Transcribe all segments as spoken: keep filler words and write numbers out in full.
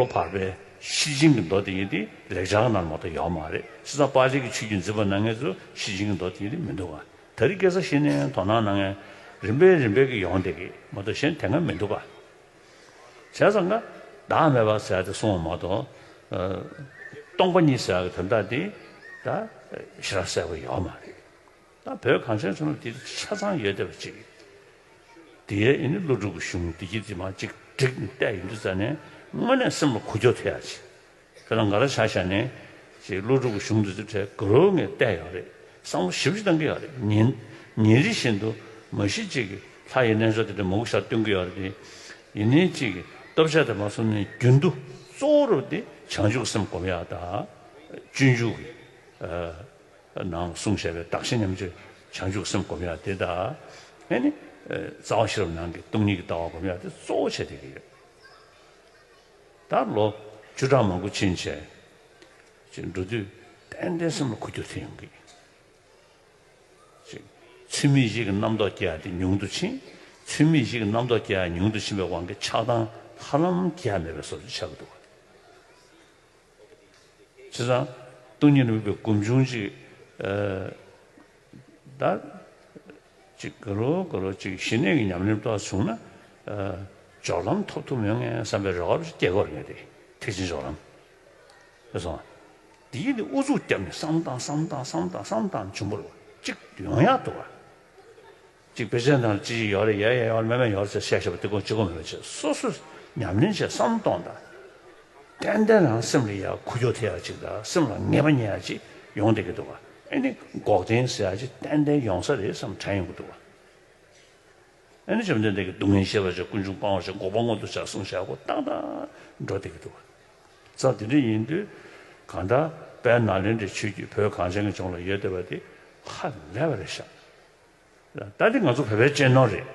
བློ་བར་པའི་ཤེར་ཕྱིན་གྱི་མདོ་དེ་ཡིན་ཏེ་ལེགས་སྦྱར་ནང་མ་གཏོགས་ཡོད་མ་རེད། བྱས་ཙང་པཱ་ལི་གི་ཆོས་བརྒྱུད་འཛིན་པ་གནང་མཁན་ཚོས་ཤེར་ཕྱིན་གྱི་མདོ་དེ་ཡིན་ཏེ་མི་འདུག་ག་དེ་རིང་ཁ་སང་ཤེས་ནས་དོ་སྣང་གནང་མཁན་རིམ་པས་རིམ་པས་ཀྱི་ཡོང་བསྡད་ཀྱི་མ་གཏོགས་གཞན་དེ་སྔ་མི་འདུག་ག་བྱས་ཙང་ཀ་བདག་མེད་པ་ཟེར་ཡ་དེ་གསུངས་པ་མ་གཏོགས། ཨ། སྟོང་པ་ཉིད་ཟེར་ཡ་གི་དོན་དག་དེ་ད་ཞེ་དྲག་གསལ་པོ་ཡོད་མ་རེད། ད་བོད་གངས་ཅན་ལྗོངས་ལ་དེ་ཆ་ཚང་ཡོད་བསྡད་པ་ཅིག་དེ་ཡས་ཨེ་ནི་ཀླུ་སྒྲུབ་ཀྱི་གཞུང་དེ་གྱིས་དེ་མ་ཅིག་བསྒྲིགས་ནས་བལྟས་ཡོང་དུས་ཙ་ནས་དངོས་གནས་སེམས་ལ་འགུལ་སྐྱོད་ཐེབས་ཡ་ཅིག་ཁྱོད་རང་ང་རང་ཆ་བཞག་ནས་ཅིག་ཀླུ་སྒྲུབ་ཀྱི་གཞུང་དེ་ཚོ་གྲས་དགའ་རབ་ངས་བལྟས་ཡོད་རེད། བསམ་བློ་ཞེ་པོ་ཅིག་བཏང་གི་ཡོད་རེད། ཉིན་ཉིན་རེ་བཞིན་དུ་མ་གཞི་ཅིག་གི་ལྷ་ཡི་རྣལ་འབྱོར་དེ་འདྲ་མང་པོ་ཞིག་སྟོན་གི་ཡོད་རེད་དེ། ཡིན་ནའི་ཅིག་གི་སྟོབས་ཆག་དེ་མ་སོང་ནས་རྒྱུན་དུ་གཙོ་བོ་རུ་དེ་བྱང་ཆུབ་སེམས་སྒོམ་ཡག་དང་། སྤྱོད་འཇུག་གི་ཨ་ནང་གསུངས་བཞག་པའི་བདག་གཞན་མཉམ་བརྗེ་བྱང་ཆུབ་སེམས་སྒོམ་ཡག་དེ་དང་། ཨེ་ནི་ཨ་རྩ་བ་ཤེས་རབ་ནང་གི་སྟོང་ཉིད་ཀྱི་ལྟ་བ་སྒོམ་ཡག་དེ་གཙོ་བོ་བྱས་བསྡད་ཀྱི་ཡོད། ད་ལོ་བཅུ་ཕྲག་མང་པོ་ཕྱིན་བྱས་ཅིག་འགྲོ་དུས་ཏན་ཏན་སེམས་ལ་འགུལ་སྐྱོད་ཐེབས་ཡོང་གི། ཅིག་ཚུལ་མིན་ཡིད་ཀྱི་རྣམ་རྟོག་སྐྱེ་ཡ་དེ་ཉུང་དུ་ཕྱིན། ཚུལ་མིན་ཡིད་ཀྱི་རྣམ་རྟོག་སྐྱེ་ཡ་ཉུང་དུ་ཕྱིན་པའི་དབང་གིས་ཆགས་སྡང་ཧ་ལམ་སྐྱེ་ཡ་མེད་པའི་བཟོ་འདྲ་ཆགས་ཀྱི་འདུག་བ། བྱས་ཙང་སྟོང་ཉིད་རིག་པའི་སྒོམ་བྱུང་ཅིག་ཨ། ད་ཅིག་དགའ་རབ་དགའ་རབ་ཅིག་ཞི་གནས་ཀྱི་ཉམས་ལེན་ཏོག་བྱུང་ན། ཨ། སྦྱོར་ལམ་ཐོབ་ཐུབ་མྱོང་ངེས་བསམ་པའི་རེ་བ་ཅིག་སྐྱེ་གི་ཡོད་རེད་དེ། ཐེག་ཆེན་སྦྱོར་ལམ། ཨེ་སོང་། དེ་ཡིན་དུས་ཨུ་ཚུགས་བརྒྱབ་ནས་བསམ་བཏང་བསམ་བཏང་བསམ་བཏང་བསམ་བཏང་བྱུང་བ་རེད་བ། གཅིག་ཡོང་ཡག་འདུག་བ། གཅིག་དཔེ་ཆ་ནང་ལ་ཅི་ཞིག་ཡོད་རེད། ཡ་ཡ་ཡོད་རེད། མེད་མེད་ཡོད་རེད་ཟེར་བཤད་བཤད་པ་དེ་ཀུན་གཅིག་པོ་མེད་པ་བྱས། སོ་སོས་ཉམས་ལེན་བྱས་བསམ་གཏོང་དང་། ཏན་ཏན་རང་སེམས་ལ་ཡ་འགུལ་སྐྱོད་ཐེབས་ཡག་ཅིག་དང་། སེམས་ལ་ངེས་པ་རྙེད་ཡག་ཅིག་ཡོང་བསྡད་ཀྱི་འདུག་བ། ཨེ་ནི་འགོག་བདེན་ཟེར་ཡག་ཅིག་ཏན་ཏན་ཡོང་ས་རེད་བསམ་དྲན་ཡོང་གི་འདུག་བ། ཨ་ནི་བཅོམ་ལྡན་འདས་ཀྱིས་སྡུག་བསྔལ་ཤེས་པར་བྱ། ཀུན་འབྱུང་སྤང་བར་བྱ། འགོག་པ་མངོན་དུ་བྱ་གསུངས་བཞག་གོ། ཏག་ཏག་འགྲོ་བསྡད་ཀྱི་འདུག་བ། ཙང་དེ་འདྲ་ཡིན་དུས་གང་ལྟར་དཔལ་ནཱ་ལེནྡྲའི་ཆོས་བརྒྱུད་བོད་གངས་ཅན་གྱི་ལྗོངས་ལ་ཡོད་བསྡད་པ་དེ་ཧ་ལས་པ་རེད་ཤག་ད་དེ་ང་ཚོ་བོད་པའི་གཅེས་ནོར་རེད།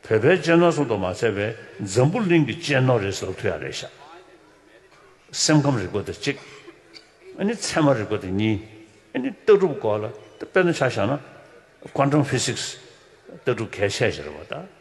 བོད་པའི་གཅེས་ནོར་ཙམ་དུ་མ་ཚད་པའི་འཛམ་བུ་གླིང་གི་གཅེས་ནོར་རེད་ཟེར་ཐུབ་ཡག་རེད་ཤག་སེམས་ཁམས་རིག་པ་དེ་གཅིག་ཨ་ནི་ཚད་མ་རིག་པ་དེ་གཉིས། ཨ་ནི་ལྟ་གྲུབ་སྐོར་ལ་དཔེར་ན་ཆ་བཞག་ན་quantum physics ལྟ་གྲུབ་གལ་ཆེ་ཞིག་རེད་བ། ད་